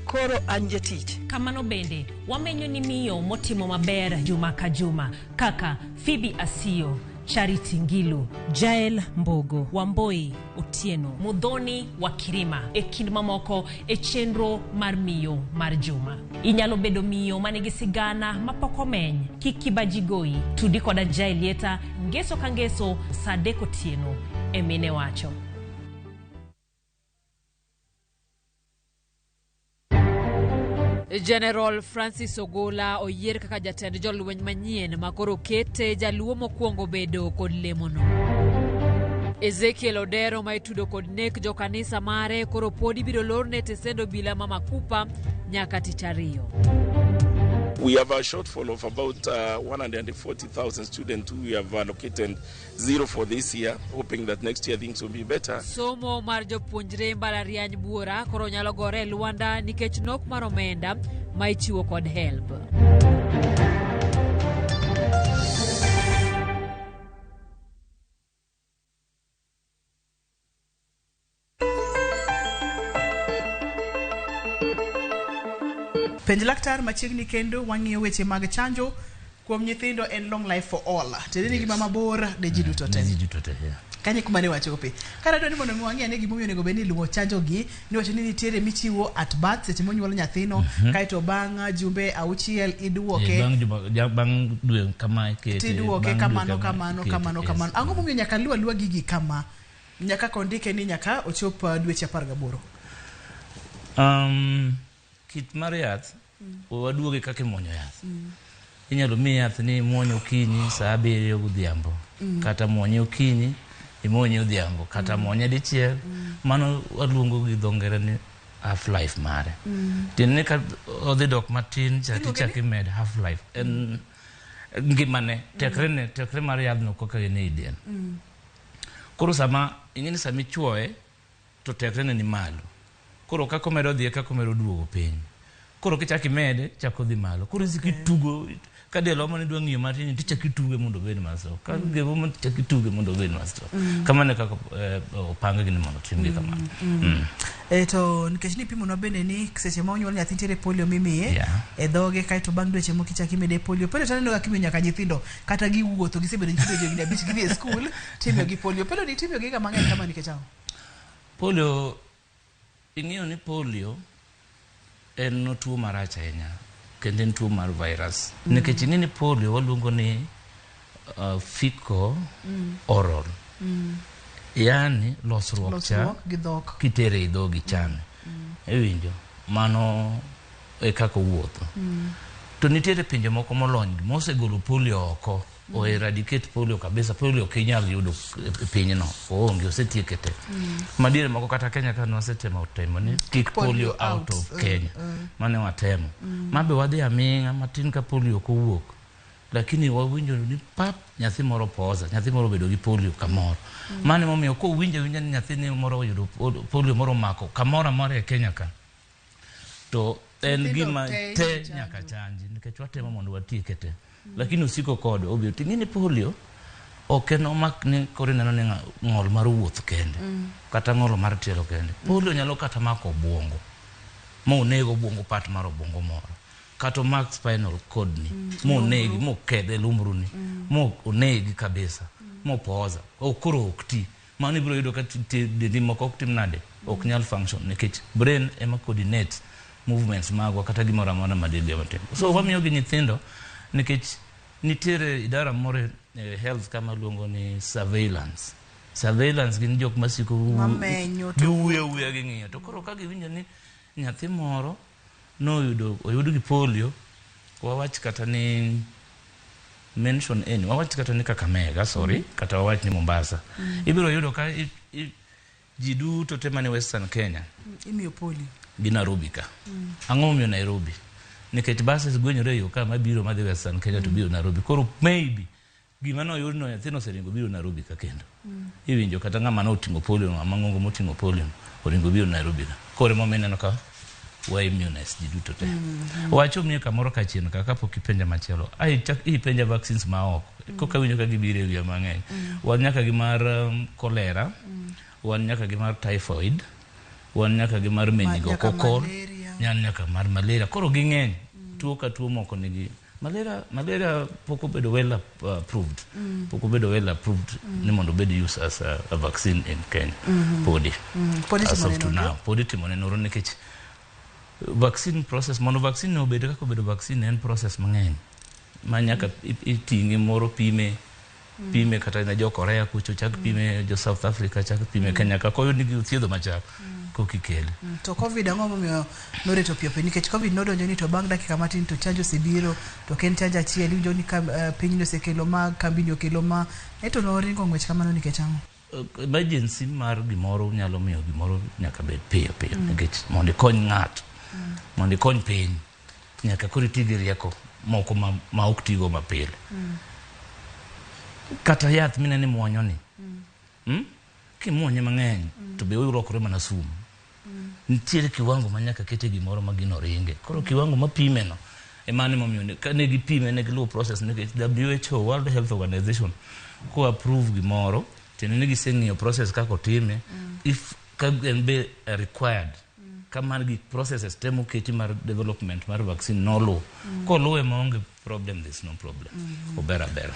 Koro an jatich. Kamano bende, wamenyo ni miyo motimo maber juma ka juma kaka Phoebe Asiyo, Charity Ngilu, Jael Mbogo, Wamboi Otieno, Muthoni wa Kirima e kind mamoko e chenro mar miyo mar juma. Inyalo bedo miyo manigi sigana mapok omeny, kik kibaji goyi. Tudi koda Jael Lieta ngeso ka ngeso saa 3 otieno e Mine Wacho. General Francis Ogola oyier kaka jatend jolweny manyien ma koro kete jaluo mokwongo bedo kod lemono. Ezekiel Odero ma itudo kod nek jokanisa mare koro pod ibiro lorne tesend obila ma Makupa nyaka tich ariyo. We have a shortfall of about 140,000 students who we have allocated 0 for this year, hoping that next year things will be better. Somo mar jopuonjre mbalariany buora koro nyalo gore e lwanda nikech nok mar omenda ma ichiwo kod HELB. Penj Laktar machiegni kendo wang'iyo weche mag chanjo kuom nyithindo en long life for all. Tiende ni gima mabor ne ji duto te. Ne ji duto te, yeah. Kanye kuma ne wachope. Kara dwa ni mondo mi wang'i ane gimomiyo onego bed ni iluwo chanjo gi, niwacho ni nitiere michiwo at birth seche monyuol nyathino, kaeto bang' jumbe 6 iduoke. Bang' dwe kama ikete, Tiduoke bang' dwe kamano, kama kamano, ikete, kamano, yes. kamano. Ang'o momiyo nyaka luw aluwa gigi kama? Nyaka kondike ni nyaka ochop dweche 18. Kit mar yath, waduoge kaka imuonyo yath. Inyalo miyi yath ni imuony okinyi saa 7 godhiambo, kata muonye okinyi imuonye odhiambo, kata muonye dichiel. Mano waluongo gi dho ngere ni half life mare. Tiende ni ka odhi dok matin cha Iluonge tichako imed half life. En ngimane, tekrene, tekre mar yadhno kaka en ei del. Koro sama ing'e ni sama ichuoye to tekrene ni malo. Koro kaka omedo dhi e kaka omedo duogo piny. Koro kichako imede, chako dhi malo. Koro isiko itugo, ka del omo ni idwa ng'iyo matin, tichako ituge mondo obed ma strong. Ka del omo tichako ituge mondo obed ma strong. Kamano e kaka opang gi ni mondo otimgi kamano. To nikech nipimonwa bende ni seche ma onyuol nyathi nitiere polio mimiye e dhoge, kaeto bang' dweche moko ichako imede polio. Polio to aneno ka imiyo nyaka nyithindo kata giwuotho, gisebedo nyithindo higni 5 gidhi e skul, timiyogi polio. Polio ni itimiyogi ga mang'eny kama nikech ang'o? Polio, ing'eyo ni polio en tuo marach ahinya kendo en tuo mar virus. Nikech ing'e ni polio waluongo ni fecal oral. Yani losruok cha Losruok gi dhok. kitere e dhogi chame. Iwinjo? Mano e kaka owuotho. To nitiere pinje moko molony mosegolo polio oko, o eradicate polio kabisa. Polio ok inyal yudo e pinyno, oonge, osetieke te. Madiere moko kata Kenya ka nwasetemo temo ni kik polio out of Kenya. Mane watemo. Mabe wadhi aming'a matin ka polio ok owuok. Lakini wawinjo ni pap nyathi moro poza, nyathi moro obedo gi polio kamoro. Mano emomiyo kowinjo awinja ni nyathini moro oyudo polio moro omako kamoro amora e Kenya ka, to en Nyithindo gima te te ichanjo. nyaka chanji nikech watemo mondo watieke te. Lakini osiko kodwa obiro. Ting'e ni polio ok en omak ni koro ineno ni ng'ol mar wuoth kende kata ng'ol mar tielo kende. Polio nyalo kata mako obwongo ma oneg obwongo part mar obwongo moro kata omak spinal cord ni monegi mokethe lumbru ni mo onegi kabisa mopoza o koro ok ti. Mano ibiro yudo ka dendi moko ok tim nade, ok nyal function nikech brain ema coordinate movements magwa kata gimoro amora ma dendwa matimo. So wamiyo gi nyithindo nikech nitiere idara moro e health kama luongo ni surveillance. Surveillance gin jok masiko Mamenyo to giwuoyo awuoya ging'iyo. To koro ka giwinjo ni nyathi moro noyudo oyud gi polio, wawach kata ni mention any, wawach kata ni Kakamega, sorry, kata wawach ni Mombasa. Ibiro yudo ka ji duto te mane Western Kenya Imiyo polio. gi Nairobi ka. Ang'o momiyo Nairobi? Nikech buses gwenyore e yo ka mabiro madhi Western Kenya to biro Nairobi. Koro maybe gima noyud no nyathino oseringo biro Nairobi ka kendo. Iwinjo kata ng'ama noting'o polio, ng'ama ng'ongo moting'o polio oringo biro Nairobi ka. Koro emomiyo ineno ka wa immunize ji duto te. Wacho miyo kamoro ka chien ka kapok ipenja machielo. Ai chak ipenja vaccines ma oko. Koka winjo ka gibiro e wiya mang'eny. Wan nyaka gi mar cholera, wan nyaka gi mar typhoid, wan nyaka gi mar meningococcal, malaria. nyaka mar malaria. Koro ging'eny. Tuo ka tuo moko nigi malaria. Malaria pok obedo well approved. Pok obedo well approved ni mondo obed used as a vaccine in Kenya. Podi. Pod As itimo of to ne now. nonro? Pod itimo ne nonro nikech vaccine process mondo vaccine obed kaka obedo vaccine en process mang'eny ma nyaka iting'e moro pime pime kata ne jo Korea kucho chak pime jo South Africa chak pime Kenya ka koyud ni githiedho machal koka ikele. To COVID ang'o momiyo noreto piyo piyo? Nikech COVID nodonjo ni to bang' dakika matin to chanjo osebiro, to ok en chanjo achiel, iwinjo ni pinyni osekelo ma, kambini okelo ma, eto noringo ng'wech kamano nikech ang'o? Emergency mar gimoro nyalo miyo gimoro nyaka bed piyo piyo nikech mondo ikony ng'ato, mondo ikony piny, nyaka koro iti gi rieko moko ma ok tigo mapile. Kata yath mineno imuonyo ni, Kimuonye mang'eny to be olokore mana sum. Nitiere kiwango ma nyaka kete gimoro ma gino ringe. Koro kiwango mapime no emano emomiyo ka ne gipime ne giluwo process nikech WHO, World Health Organization, ko approve gimoro tiende ni giseng'iyo process kaka otime, if ka en be required ka mar gik processes te moketi mar development mar vaccine noluw. Koluwe maonge problem, there's no problem. Ober abera.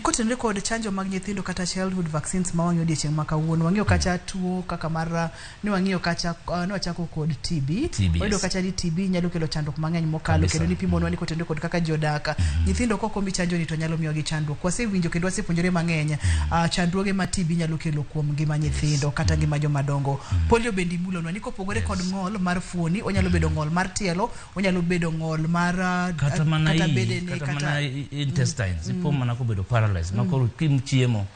Kotenore kod chanjo mag nyithindo kata childhood vaccines ma wang'iyo odiechieng' ma kawuono, wang'iyo kacha tuo kaka mar ni wang'iyo kacha ni wachako kod TB. TB, Wayudo yes. kacha ni TB nyalo kelo chandruok mang'eny mokalo Kabisa. kendo nipimonwa ni kotenore kod kaka ji odak. Nyithindo kok omi chanjo ni to nyalo miyogi chandruok. Wasewinjo kendo wasepuonjore mang'eny chandruoge ma TB nyalo kelo kuom ngima nyithindo kata ngima joma dongo. Polio bende imulonwa ni kopogore kod ng'ol mar fuoni, onyalo bedo ng'ol mar tielo, onyalo bedo ng'ol mar Kata mana kata iyi, bedene, kata mana intestines, ipo mana kobedo paralyzed, ma koro chiemo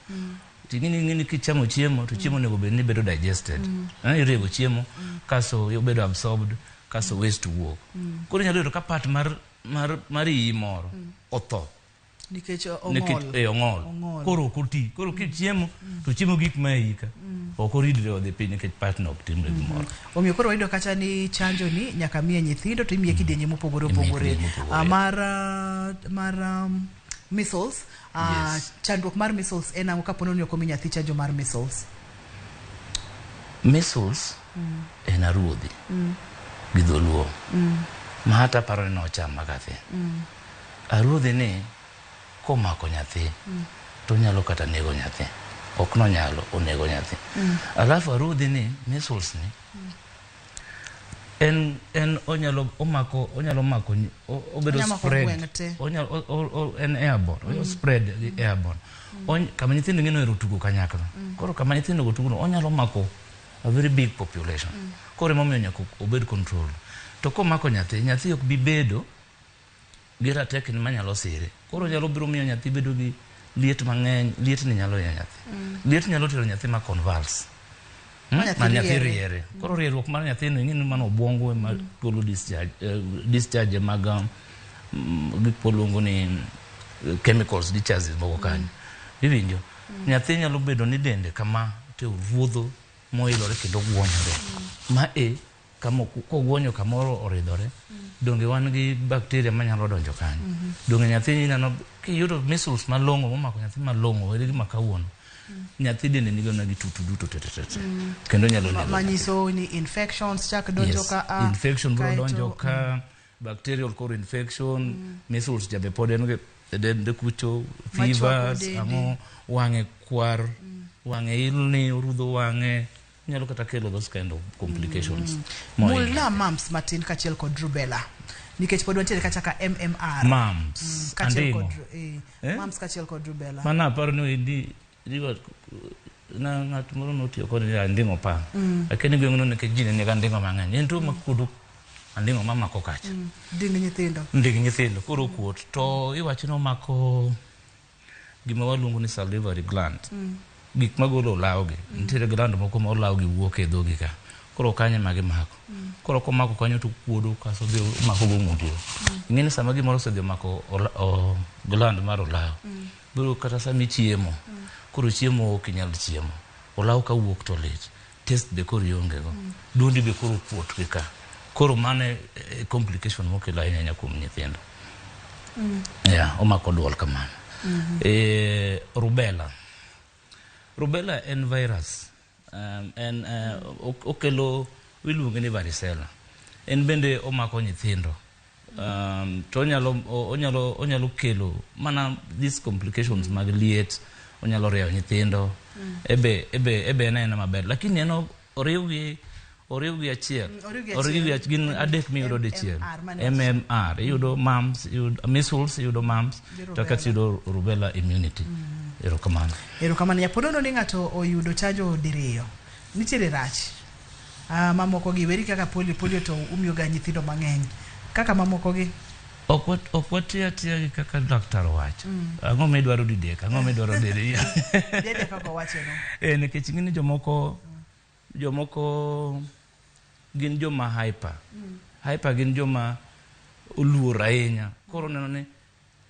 ting'eni ng'eni kichamo chiemo to chiemo onego bed ni bedo digested. Irego chiemo kaso obedo absorbed kaso waste wuok. Koro inyalo yudo ka part mar iyi moro otho nikech nikech ong'ol. ong'ol. Ong'ol. Koro ok oti. Koro kichiemo to chiemo gik ma e iyi ka ok oridre odhi piny nikech part no ok timre gimoro. Omiyo koro wayudo kacha ni chanjo ni nyaka miye nyithindo to imiye kidienje mopogore Imiye opogore. kidienje mopogore. Mar measles, Yes. chandruok mar measles en ang'o kapo ni ok omi nyathi chanjo mar measles? Measles en aruodhi gi dholuo ma hata aparo ni nochama kathi. Aruodhi ni komako nyathi to onyalo kata nego nyathi. Ok nonyalo onego nyathi. Alafu aruodhi ni measles ni en onyalo omako onyalo mako obedo Onyalo mako spread. gweng' te. Onyalo en airborne, onyalo spread gi airborne. Kama nyithindo ng'eny ohero tugo kanyakla. Koro kama nyithindo go tugo no onyalo mako a very big population. Koro emomiyo nyaka obed control. To komako nyathi, nyathi ok bi bedo gi ratekni manyalo sire. Koro nyalo biro miyo nyathi bedo gi liet mang'eny, liet ni nyalo hinyo nyathi. Liet nyalo tero nyathi ma convulse. Ma nyathi Ma nyathi riere. riere. Koro rierruok mar nyathino ing'e ni mano obwongo ema golo discharge, discharge mag gik mwaluongo ni chemicals discharges moko kanyo. Iwinjo? Nyathi nyalo bedo ni dende kama to ruodho moilore kendo gwonyore. Ma e kama kogwonyo kamoro oridhore, donge wan gi bacteria manyalo donjo kanyo. Donge nyathi ineno kiyudo measles malong'o momako nyathi malong'o weri gi ma kawuono. Nyathi dende nigo na gi tutu duto te te te te. Kendo nyalo nego nyathi. Manyiso ni infections chak donjo Yes. ka a Infection biro kaeto- donjo ka bacterial koro infection, measles ja be pod en gi e dende kucho, Machwako fevers, dende. ang'o, wang'e kwar, wang'e ilni, orudho wang'e, nyalo kata kelo those kind of complications. Mohingo. Mulna mumps matin kaachiel kod rubella nikech pod wantiere kacha ka MMR. Mumps, Kaachiel anding'o. kod Eh? Mumps kaachiel kod rubella. Mana aparo ni di di na ng'at moro notiyo kod ni anding'o pa. Lakini gweng'no nikech ji ne nigi anding'o mang'eny. En tuo makuodo anding'o mamako kacha. Ding nyithindo. Ndig nyithindo koro okuot to iwacho ni omako gima waluongo ni salivary gland. Gik magolo olawo gi. Nitiere gland moko ma olawo gi wuok e dhogi ka. Koro kanyo ema gimako. Koro komako kanyo to kuodo kasto odhi omako go ng'uti. Ing'e ni sama gimoro osedhi omako gland mar olawo. Biro kata sama ichiemo. Koro chiemo ok inyal chiemo. Olawo ka wuok to lit. Taste be koro ionge go. Duondi be koro kuot gi ka. Koro mano e complication mokelo ahinya ahinya kuom nyithindo. Yeah, omako duol kamano. Rubella. Rubella en virus. En okelo iluonge ni varicella. En bende omako nyithindo. To onyalo kelo mana these complications mag liet, onyalo rieyo nyithindo. Ebe en aena maber. Lakini en oriw gi achiel. Oriw gi Oriw gi achiel. gin adek miyudo dichiel. MMR, mane MMR, iyudo mumps, iyudo measles, iyudo mumps, Gi to kata iyudo rubella immunity. Erokamano. Erokamano. Nyaponono ni ng'ato oyudo chanjo diriyo. Nitiere rach. Mamoko gi weri kaka polio, polio to umiyoga nyithindo mang'eny. Kaka mamoko gi? Ok watiyo atiya gi kaka laktar owacho. Ang'o midwaro didek? Ang'o midwaro diriyo? Dede kaka owacho no. Nikech ing'e ni jomoko gin joma hyper. Hyper gin joma oluor ahinya. Koro oneno ni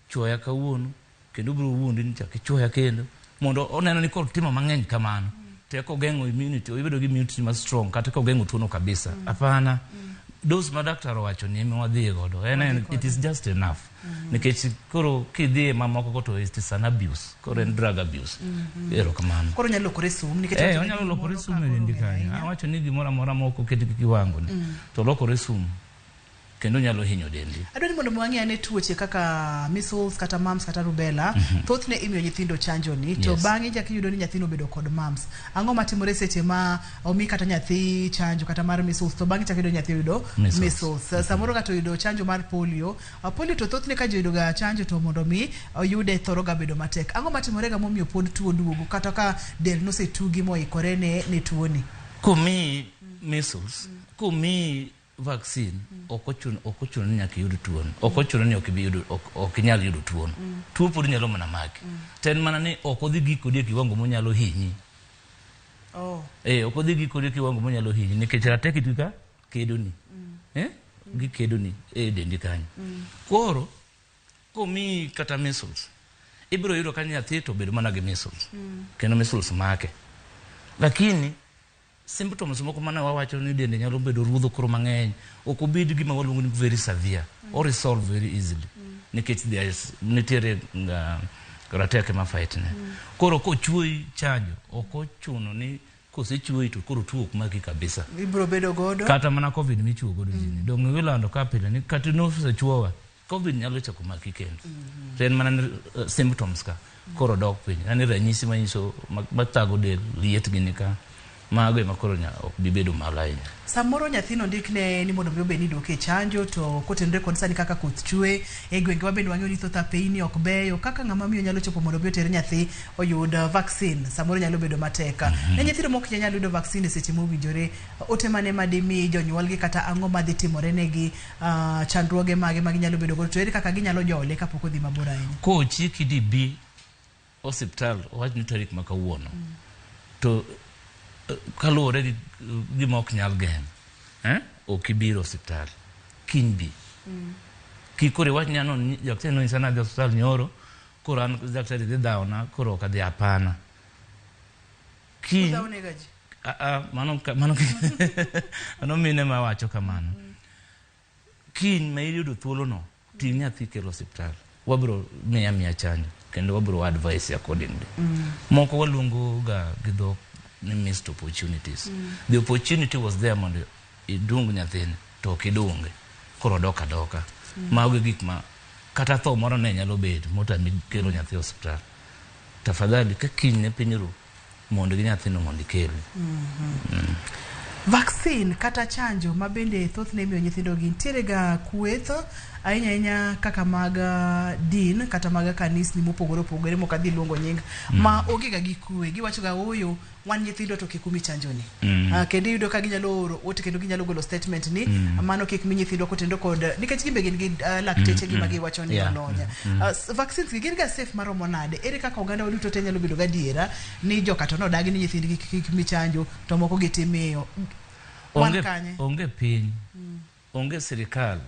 chuoya kawuono, kendo obiro wuondi ni chak ichuoya kendo. Mondo oneno ni koro timo mang'eny kamano. To eka ogeng'o immunity, obedo gi immunity ma strong, kata ka ogeng'o tuono kabisa. Hapana. Dose ma daktar owacho ni ema wadhi godo. En, it is just enough. Nikech koro kidhi e mamoko go to it is an abuse. Koro en drug abuse. Erokamano. Koro onyalo lokore sum nikech wacho ni Onyalo lokore gimoro sum ka e koro dendi ng'eny kanyo. ahinya. Awacho ni gimoro amora ma ok oket gi kiwango ni, to lokore sum. Kendo nyalo hinyo dendi. Adwaro ni mondo wang'e ane tuoche kaka measles kata mumps kata rubella. Thothne imiyo nyithindo chanjo ni, to bang'e chak iyudo ni nyathino obedo kod mumps. Ang'o matimore seche ma omi kata nyathi chanjo kata mar measles to bang'e chak iyudo nyathi oyudo Measles. measles. Samoro kata oyudo chanjo mar polio. Polio to thothne ka ji oyudo ga chanjo to mondo mi oyude thoro ga bedo matek. Ang'o matimore ga momiyo pod tuo duogo kata ka del nosetugi moikore ne tuoni? Komiyi measles, komiyi vaccine, ok ochuno ni nyaka iyud tuono. Ok ochuno ni ok ibi yudo, ok inyal yudo tuono. Tuo pod nyalo mana maki. To en mana ni ok odhi gi kodi e kiwango monyalo hinyi. Ok odhi gi kodi e kiwango monyalo hinyi nikech rateke ti ka kedoni. Gikedoni e dendi kanyo. Koro komiyi kata measles, ibiro yudo ka nyathi to obedo mana gi measles. Kendo measles make. Lakini symptoms moko mane wawacho ni dende nyalo bedo ruodho koro mang'eny, ok obed gima waluongo ni very severe, or resolve very easily. Nikech there is nitiere rateke ma fight ne. Koro kochuoyi chanjo, ok ochuno ni kosechuoyi to koro tuo ok maki kabisa. Ibiro bedo godo. Kata mana COVID michuo godo ji ni. Donge ilando ka pile ni kata nosechuowa, COVID nyalo chako maki kendo. To en mana ni symptoms ka koro dok piny. Yani ranyisi manyiso mathago del, liet gini ka. Mago ema koro ok bi bedo malo ahinya. Samoro nyathino ndikne ni mondo mi obed ni iduoke e chanjo to kotenore kod sani kaka koth chwe e gwengewa bende wang'eyo ni thoth apeyni ok beyo kaka ng'ama miyo nyalo chopo mondo mi oter nyathi oyud vaccine samoro nyalo bedo matek. Ne nyithindo mok nyal yudo vaccine e seche mowinjore ote mane madimi jonyuolgi kata ang'o madhi timore negi chandruoge mage ma ginyalo bedo godo to ere kaka ginyalo jole kapok odhi mabor ahinya. Kochiki ni bi osiptal owach ni tarik ma kawuono to kaluwore gi gima ok nyal geng' ok ibiro osiptal kiny bi. Kik koro iwach ni ano daktari nonyisa ni adhi osiptal nyoro koro an daktari dhi dhawona koro ok adhi hapana. Kiny Udhawonega ji? Mano mano mano mine mawacho kamano. Kiny ma iyudo thuolono ting' nyathi kelo osiptal wabiro miya chanjo kendo wabiro advise accordingly. Moko waluongo ga gi dhok ni missed opportunities. The opportunity was there mondo idung nyathini to ok idunge koro odok adoka. Mago e gik ma kata tho moro ne nyalo bedo motami kelo nyathi e osiptal. Tafadhali ka kiny ne piny ru mondo gi nyathino mondo ikele. Vaccine kata chanjo ma bende thothne imiyo nyithindo gi nitiere ga kweth ahinya ahinya kaka mag din kata mag kanisni mopogore opogore mok adhi luongo nying ma onge ga gi kwe giwacho ga ooyo wan nyithindo to kik umi chanjo ni. Kendo iyudo ka ginyalo oro ote kendo ginyalo golo statement ni mano kik mi nyithindwa kotendo kod nikech gin be gin gi lakteche gi ma giwacho ni olony. Vaccines gi gin ga safe maromo nade? Ere kaka oganda duto te nyalo bedo gadiera ni joka to nodagi ni nyithindgi kik mi chanjo to moko gitimiyo. Wan kanye? Onge piny, onge sirikal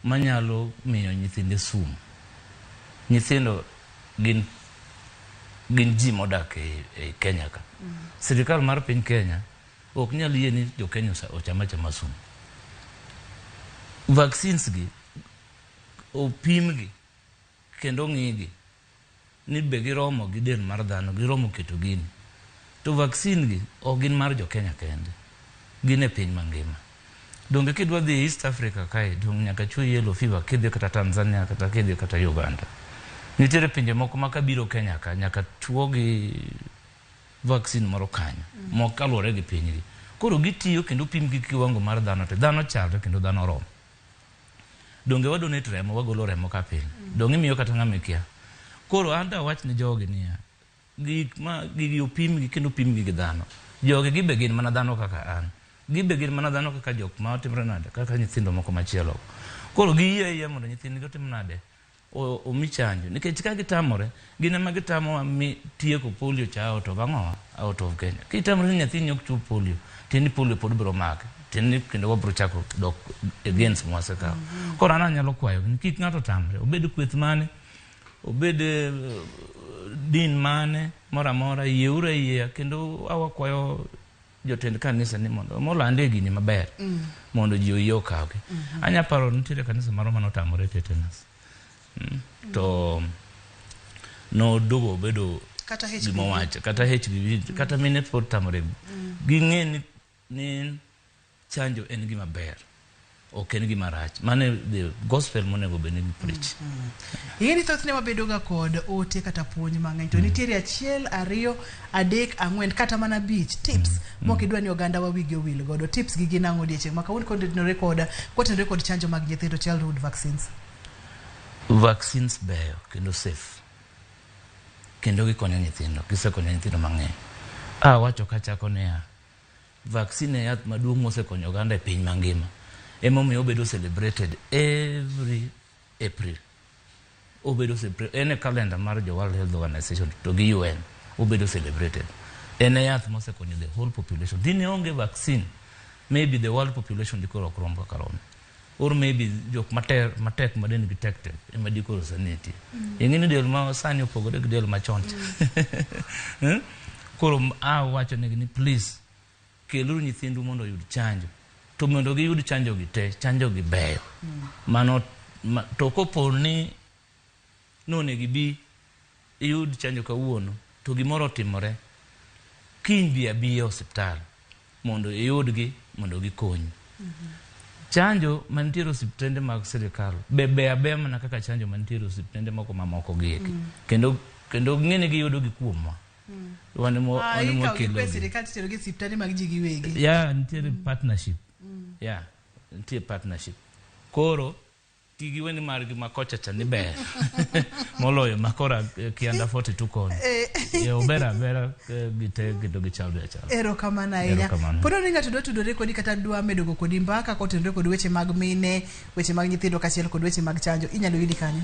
manyalo miyo nyithinde sum. Nyithindo gin ji modak e Kenya ka. Sirikal mar piny Kenya ok nyal yie ni jo Kenya ocham achama sum. Vaccines gi opimgi kendo ong'igi ni be giromo gi del mar dhano, giromo keto gini. To vaccine gi ok gin mar jo Kenya kende, gin e piny mangima. Donge kidwa dhi East Africa kae, dong nyaka chuo yellow fever kidhi kata Tanzania kata kidhi kata Uganda. Nitiere pinje moko ma kabiro Kenya ka nyaka chuo gi vaccine moro kanyo, mok kaluwore gi pinygi. Koro gitiyo kendo pim gi kiwango mar dhano te dhano chalre kendo dhano romo. Donge wa donate remo, wagolo remo ka piny. Donge imiyo kata ng'ama ikia. Koro an dawach ne jogi niya, gik ma gigi opimgi kendo opimgi gi dhano. Jogi gibe gin mana dhano kaka an. Gibe gin mana dhano kaka jok ma otimre nade, kaka nyithindo moko machielo. Koro giyie ayie mondo nyithindgi otim nade, omi chanjo. Nikech ka gitamore, gin ema gitamowa mi tieko polio cha out of ang'owa, out of Kenya. Kitamore ni nyathini ok chuo polio, tiende ni polio pod biro make. Tiende ni kendo wabiro chako dok against mwasekawo. Koro an anyalo kwayo ni kik ng'ato tamre, obed kweth mane, obed din mane, moro amora, yieuru ayieya kendo awakwayo jotend kanisa ni mondo molande gini maber mondo ji oyie okawgi. Anya paro nitiere kanisa moro manotamore tetanus. To noduogo obedo kata HPV. gima owacho, kata HPV, kata mine pod tamore. Ging'e ni chanjo en gima ber, ok en gima rach. Mano the gospel monego bed ni preach. Ing'e ni thothne wabedo ga kod ote kata puonj mang'eny to nitiere 1, 2, 3, 4 kata mana 5 tips mok idwa ni oganda wa wigi owil godo. Tips gi gin ang'o odiechieng' ma kawuono kotenore kod chanjo mag nyithindo, childhood vaccines? Vaccines beyo kendo safe. Kendo gikonyo nyithindo, gisekonyo nyithindo mang'eny. Awacho kachako niya, vaccine e yath maduong' mosekonyo oganda e piny mangima. Emomiyo obedo celebrated every April. Obedo en e calendar mar jo World Health Organization to gi UN obedo celebrated. En e yath mosekonyo the whole population. Dine onge vaccine, maybe the world population dikoro ok rom kaka romo. Or maybe jok matek ma dendgi tek tek ema dikoro sani nitie. Ing'e ni del ma sani opogore gi del machon cha. Koro awacho negi ni please keluru nyithindu mondo oyud chanjo. To mondo giyud chanjo gi te, chanjo gi beyo. Mano to kopo ni nonego ibi iyud chanjo kawuono to gimoro otimore, kiny bi abiya e osiptal mondo iyudgi mondo gikonyi. Chanjo mantiere osiptende mag sirikal be beyo abeya mana kaka chanjo mantiere osiptende moko mamoko gi eki. Kendo ng'eni giyudo gi kuomwa. Wan emo Ah, wan emo ikawo gi wakelo kwe gi. sirikal titero gi e osiptande mag ji giwegi. Yeah, nitiere partnership. Yeah, nitie partnership. Koro ti gi weni margi ma kocha cha ni ber moloyo ma kora Kianda 42 koni. Eh, ober abera gite kendo gichalre achala. Erokamano ahinya. Erokamano. Pod ni ng'ato dwa tudore kodi kata dwa medo go kodi mbaka kotenore kod weche mag mine, weche mag nyithindo kaachiel kod weche mag chanjo, inyalo yudi kanye?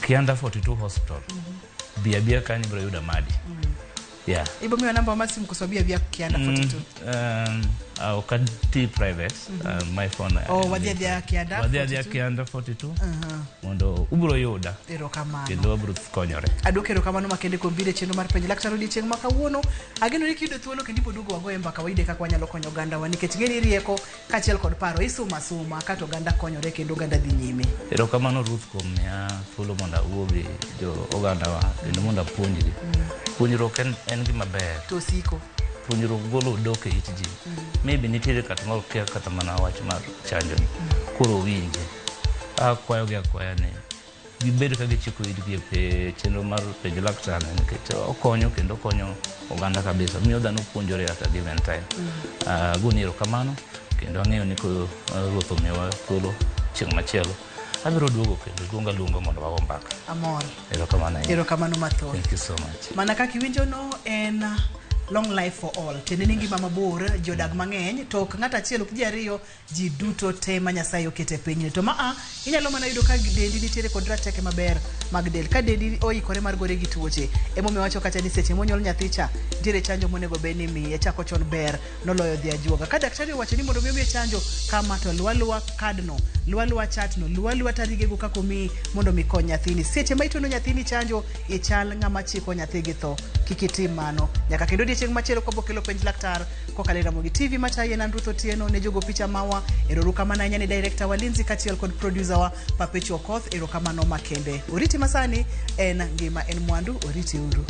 Kianda 42 Hospital. Bi abia kanyo ibiro yudo Amadi. Yeah. Ibo miwa namba mar simu koso abi abia Kianda 42? Ok ati private. My phone. Oh, wadhi adhiya Kianda Wadhi adhiya 42? Kianda 42. Mondo ubiro yuda. Erokamano. Kendo wabiro konyore. Aduoko erokamano makende kuom biro e chenro mar penjo laktar odiechieng' ma kawuono. Ageno ni kiyudo thuolo kendo ibo duogo wagoye mbaka wayude kaka wanyalo konyo ogandawa nikech ng'eni rieko kaachiel kod paro isumo asuma kato oganda konyore kendo oganda dhi nyime. Erokamano Ruth kuom miya thuolo mondo awuo gi jo ogandawa kendo mondo apuonjgi. Puonjruok en gima ber. To osiko. Puonjruok golo odok e it ji. Maybe nitiere kata ma okia kata mana wach mar chanjo ni. Koro owinje. Akwayogi akwaya ni gibed ka gichiko itgi e chenro mar penj laktar ni nikech okonyo kendo okonyo oganda kabisa. Miyo dhano puonjore at a given time. Agoni erokamano kendo ang'eyo ni ko Ruoth omiyowa thuolo chieng' machielo. Abiro duogo kendo luonga luonga mondo wago mbaka. Amor. Erokamano ahinya. Erokamano mathoth. Thank you so much. Mana kaka iwinjo no en long life for all. Tiende ni ngima mabor, jodag mang'eny, to ok ng'ato achiel ok ji ariyo, ji duto te ma Nyasaye oketo e pinyni. To maa inyalo mana yudo ka dendi nitiere kod rateke maber mag del. Ka dendi oikore mar gore gi tuoche, emomiyo wacho kacha ni seche monyuol nyathi cha, nitiere chanjo monego bed ni imiye, chako chon ber noloyo dhi ajuoga. Ka daktari owacho ni mondo mi omiye chanjo, kama to luw aluwa kadno, luw aluwa chatno, luw aluwa tarigego kaka omiyi mondo mi kony nyathini. Seche ma ituono nyathini chanjo, ichal ng'ama chiko nyathi gi tho. Kik itim mano. Nyaka kendo odiechieng' machielo kwabiro kelo penj laktar kokalo e Ramogi TV matayi en an Ruth Otieno ne jogo picha mawa. Erokamano ahinya ne director wa Lindsay kaachiel kod producer wa Papecho Okoth. Erokamano makende. Oriti masani en ngima en mwandu. Oriti uru.